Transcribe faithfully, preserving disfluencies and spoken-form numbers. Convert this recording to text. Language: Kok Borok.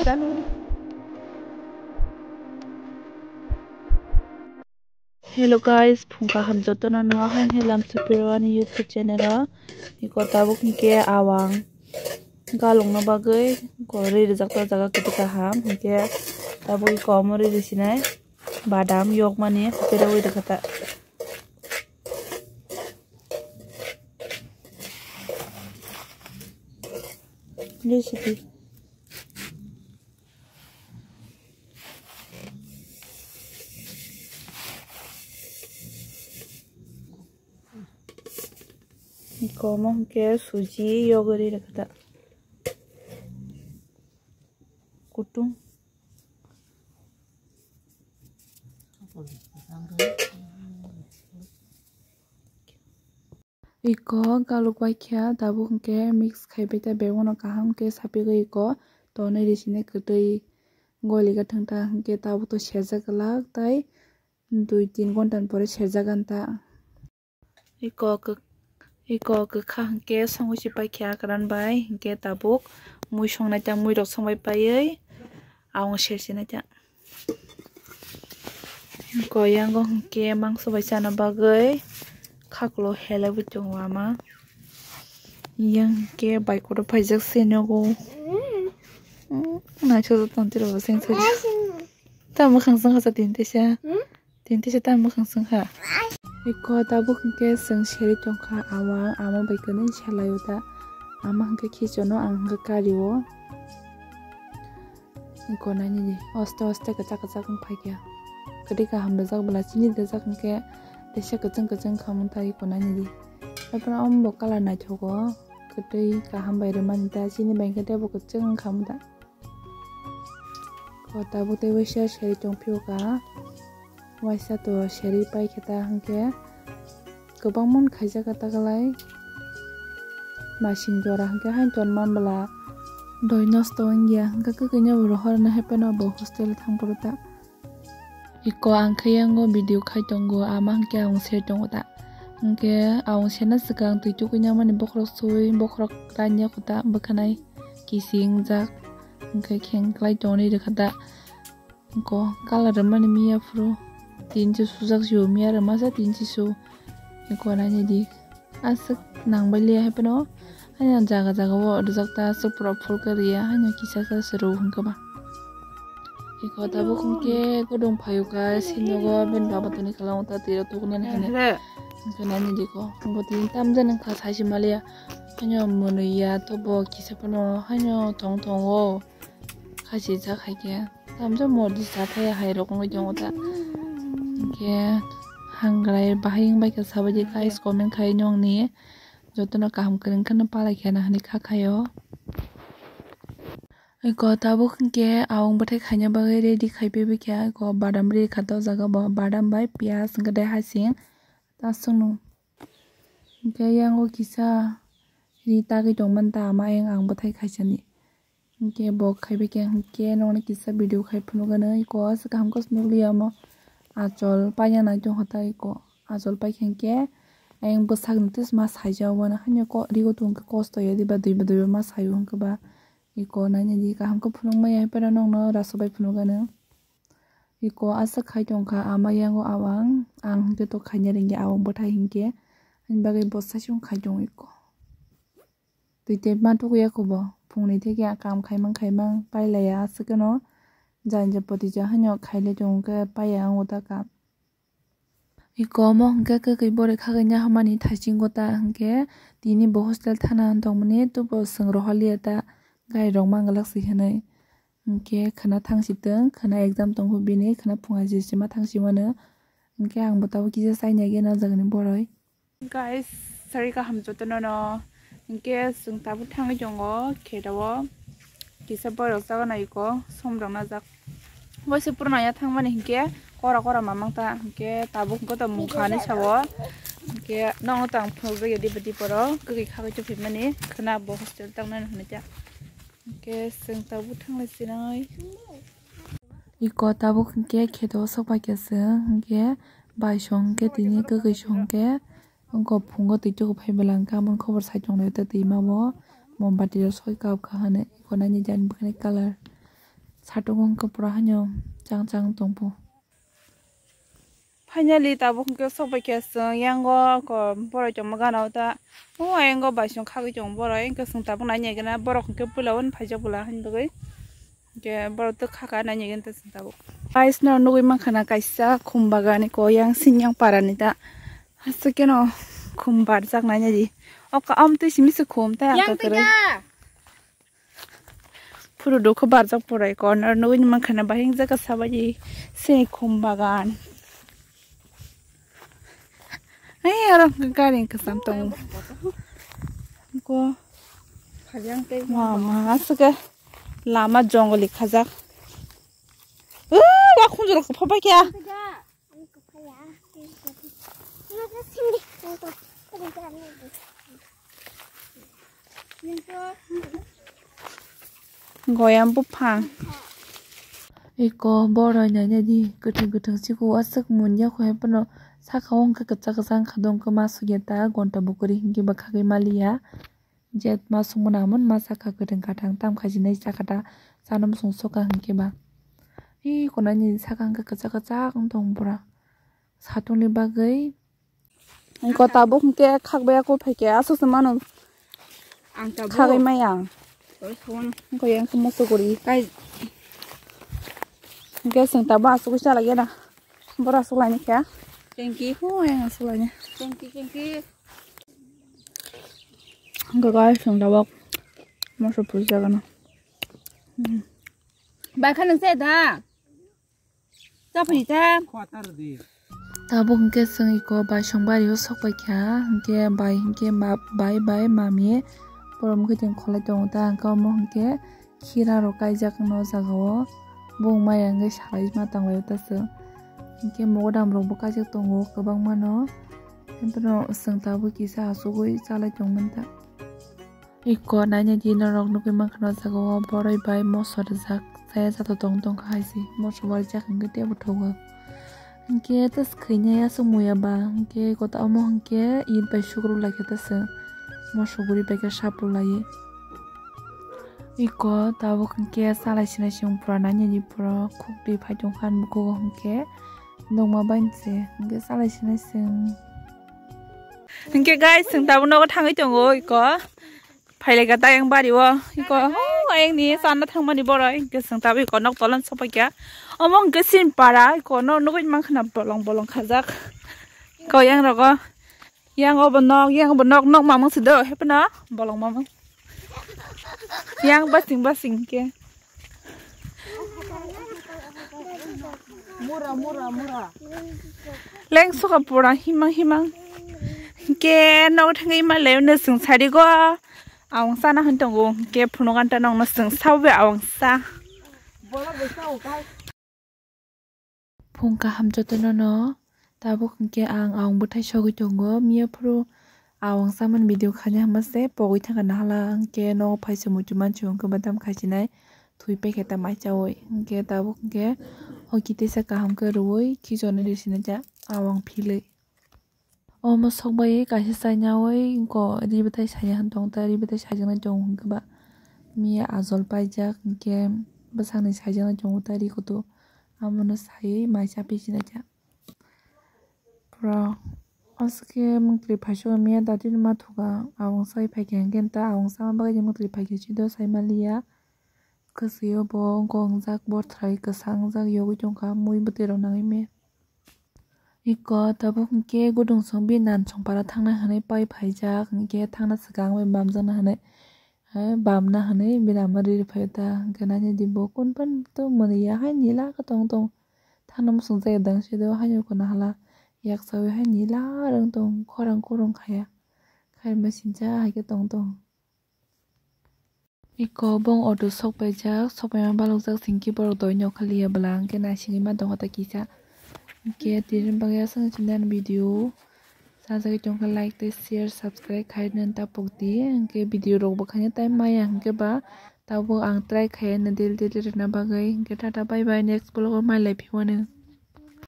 Hello guys, phung kaham jotono no hai hai lam supiro ani YouTube channel o. Iko tabuk hinkhe awang galungna bagwi iko ri rijak ta jaga kwtwi kaham hinkhe tabuk iko omo ri risinai badam yokmani hapirogwi rikha ta. Recipe. Iko omo hinkhe suji yogwi rikha ta. Kutung. Iko galuk bai khe tabuk hinkhe mix khaibai ta bebono kaham khe sapigwi iko tonwi risinai kwtwi goliga thangta hinkhe tabuk to serjak glak tai dui tin ghonta ni pore serjak ganta. Iko kwk-, iko kwkha hinkhe songwi si paikha kwran bai hinkhe tabuk mui songnai ta mui rok songbai paiwi awang sersinai ta. Iko yango hinkhe mangso bai chana bagwi khakulo helaiwi tongo ama. Yang hinkhe bai kotor phaijak se nogo. Mm, naisajak tong tiro bo seng seng. Ta mwkhang song kha sa tin tisa. Tin tisa ta mwkhang song kha. Iko tabuk hinkhe chwng seri tongkha ama, ama bai kwnwi salaio ta. Ama hinkhe khichono, ang hinkhe kario. Iko nainidi, oste oste kwchak kwchak wng phaikha. Kwtwi kaham rijak bwla chini rijak hinkhe teisa kwchwng kwchwng khamung ta iko nainidi. Haiphano omo bo colour naithogo, kwtwi kaham bai rwmani ta chini bai hinkhe teibo kwchwng wng khamung ta. Ko tabuk tei waisa seri tongphio ka. Waisa to seri paikhe ta hinkhe kwbangma khaijak ta kwlai. Masing jora hinkhe haino tonma bwla doi nosto wngya hinkhe kwkwi no bo rohor no hapheno bo hostel thang phuru ta. Iko ang khe yango video khai tongo, ama hinkhe ang se tongo ta. Hinkhe ang sena swkang twi tukui nangmani bokhorok sui, bokhorok ranya kota bwkhanai kising jak, hinkhe kheng klai tongni rwkha ta. Iko colour rwmani miya phuru tin chi sujak sio, miya rwmasa tin chi su. Iko nainidi. Aswk nangbai liya hai phano. Haino jaga jaga o rijak ta aswk pura phul kwrwi ya. Haino kisa sa se rw hwnkhe ba. Iko tabuk hwnkhe gudung phaio kha sinogo bini baba toni khalao ta twi rok tukunani hwnwi. Hwnkhe nainidi ko. Bo tini tamjani wngkha saisi maliya. Haino mwnwi ya tobo kisa phano haino tong tongo. Khachijak hai khe. Tamjak mordi cha thaya hai rok wngwi tongo ta. Hinkhe hangrai bahai wngbai kha sabaidi guys, comment khai nongni jotono kaham kwrwng kheno palai khe na hinwi kha khaio. Iko tabuk hinkhe awang bwthai khaina bagwi ready khai paibai kha, iko badam ri kha ta o jaga bo badam bai piyaj hinkhe tei hasing ta chwngno. Hinkhe yango kisa ri tagwi tongmani ta ama yang ang bwthai khaisani. Hinkhe bo khaibai khe hinkhe nokni kisa video khai phunukgano iko aswk kaham khe nukliya omo achol paina nai tongkha ta iko achol paikha hinkhe ayang bwsakni tei ma saijak mano haino rigo tongkhe kosto ya diba dui ba dui ba ma saio hinkhe ba iko nainidi kaham khe phunukmaya hai phano nokno rasu bai phunukgano iko aswk khai tongkha ama yango awang ang hinkhe to khaina rwngya awang bwthai hinkhe ani bagwi bo saichung khai tongo iko. Twi tei ma tukuya kho bo. Phungni theke a kam khaimang khaimang pailaiya aswkeno janja poti ja haino khailai tongo khe paiya wngo ta kam. Iko omo hwnkhe kwkwi borwi khagwi nahamani thaisingo ta hwnkhe tini bo hostel thana tongmani tubo chwng rohorliya ta gai rok manglak si hwnwi. Hwnkhe khwna thangsi tong khwna exam tongkho bini khwna phunga jisima thangsi mano. Hwnkhe ang bo tabuk kisa chaina gena jagani borwi. Guys, sari kaham jotono no. Hinkhe chwng tabuk thangwi tongo khetao. Kisa borok chago naiko som rok najak. Boise purana ya thangmani hinkhe kora kora mamang ta hinkhe tabuk hinkhe to mungkha hinwi sao. Hinkhe nokno tang phunukjakya diba diporo kwkwi khagwi tongphimani khwna bo hostel tangnani hwnwi ta. Hinkhe chwng tabuk thanglai sinai. Iko tabuk hinkhe kheto sok paikha chwng hinkhe bai song hinkhe tini kwkwi song hinkhe wngkha phungo twi tuku phai bwla hinkhe amoni khobor sai tonglai ta twi mabo mombati rok soi kap kha hwnwi iko naini jani bwkhani colour Satung wngkha pura haino chang chang tongphu. Finally tabuk hwnkhe sokbai khe chwng yango ko borok tongma gana o ta. O ayango bai chwng khagwi tongo borok, hwnkhe chwng tabuk nai nai gana borok hwnkhe puila o phaijak bwla hwnwi bagwi. Hwnkhe borok tei khaka nai nai gana ta chwng tabuk. Guys, no nugwi mankha na kaisa khum bagan ko yang sini yang para ni ta. Aswk keno khum barjak nai nai di. O ka-, amtwi simi se khum ta ang kakrwi. Phuru dukhu barjak purai corner nugwi mankha na bahing jaga sabaji sini khum bagan. Ai aro gari kwcham tongo. Ko. Mama, aswk lama jongoli khajak. Uh, wa khunjuro kha phapai kya. Goyam buphang. Eko boroi nainai di, kwthwng kwthwng chikung aswk munya kho hai phano saka o hwnkhe kwchak kwchak wngkha dong khe ma sugya ta gonta bukuri hinkhe bwkhagwi maliya. Jet ma songmani amon ma saka kwthwng kwthang tam khaijinai saka ta chana bwswng soka hinkhe ba. Ee, konani saka hinkhe kwchak kwchak wng tong pura. Satungni bagwi. Wngkha tabuk hinkhe khakbai ako phaikhe aswk se mano. Ang tabuk. Khagwi maya ang. Oi, sawan. Wngkha yang khe moso guri. Kai. Hinkhe chwng tabuk aswk se chalai gana. Bora aswk laini khe. Thank you. Oh, yang aswk laini. Thank you, thank you. Hwnkhe guys, chwng tabuk moso phuljak gana. Hmm. Bai kha nang se da. Chapri ta. Tabuk hwnkhe chwng eko bai song bari o sok pai kha, hwnkhe bai hwnkhe ma-, bai bai mami borom khe tong kholai tongo ta, hwnkhe omo hwnkhe khira rok kaijak no o jaga o, bung maya hwnkhe salai ma tong lai o ta chwng, hwnkhe mogodam rok bo kaijak tongo kwbangma no. Hwnkhe chwng tabuk kisa achugwi chalai tongmani ta. Eko nainai di norok nugwi mankha o jaga o boroi bai moso rijak chaya jato tong tongkha hai se moso warijak hwnkhe teibo thogak. Hwnkhe ta swkhainai aswk muya ba hwnkhe eko ta omo hwnkhe it bai sukruk laikha ta se moso guri bai khe sapruk laiwi. Eko tabuk hwnkhe chalai sinai se wng pura nainai di pura khuk twi phai tongkha ani bukhugo hwnkhe. Nokma bai se hwnkhe chalai sinai se wng. Hwnkhe guys, chwng tabuk nogo thangwi tongo eko. Phailai kha ta ayang bari o eko. Oh, ayang ni chana thangmani borok. Hwnkhe chwng tabuk eko nok tolan sopai kha. Omo hwnkhe chini para eko no nugwi mankha na bolong bolong khajak. Eko yang rogo. Yang obo nok, yang obo nok, nok mamang se do. Hepe no bolong mamang. Yang basing basing ke. Mura, mura, mura. Leng suka pura himang himang. Ke no thangwi ma le no sung sari go. Awang sana han tongo. Ke phunuk anta nong no sung sabe awang sa. Bola besa ukai. Phung kaham jotono no. Tabuk hwnkhe ang awang bwthai sogwi tongo. Miya phuru awang chamani video khaina hwnma se pogwi thangkha nahala hwnkhe nogo phaisa muitu mansi hwnkhe badam khaisinai thwi paikhe ta mai chaui. Hwnkhe tabuk hwnkhe hoki teisa kaham khe rwui khichoni risinai ta awang philwi. Omo sokbai kaisa chainaui wngkha ri bwthai saiya hwn tong ta ri bwthai saijaknai tongo hwnkhe ba miya ajol paijak hwnkhe bwsakni saijaknai tongo ta ri kutu amono saiwi mai cha pisinai ta. Pura aswk khe mungtwi phaisok miya dati ma thuka awang sai phaikha hwnkhe ta awang sama bagwi mungtwi phaikha chido sai maliya. Kwswi o bo gongjak bothrai kwsa wngjak yogwi tongkha mui bwtwi rok nangwi me. Iko tabuk hwnkhe gudung song bi nan song para thangna hwnwi pai phaijak hwnkhe thangna swkang bai bamjakna hwnwi, eh, bamna hwnwi bini ama riri phaio ta hwnkhe nainai di bo kun pan to mwnwi ya hai nila khe tong tong thangna muchung jaya dang side o haino kono hala yaksaui hai nila rwng tong khorang khorang khaya khaima sincha hai khe tong tong. Iko bong auto sok paijak, sok paima balokjak singki borok doi nok khaliya bwla hwnkhe naisingwi ma tongo ta kisa. Hwnkhe tini bagwi aswk sini ani video sajagwi tongkha like tei share subscribe khai nani ta pokdi. Hwnkhe video rok bo khaina time maya hwnkhe ba tabuk ang try khai nw daily daily rwna bagwi. Hwnkhe tata bye bye next vlog o mai lai phiwano.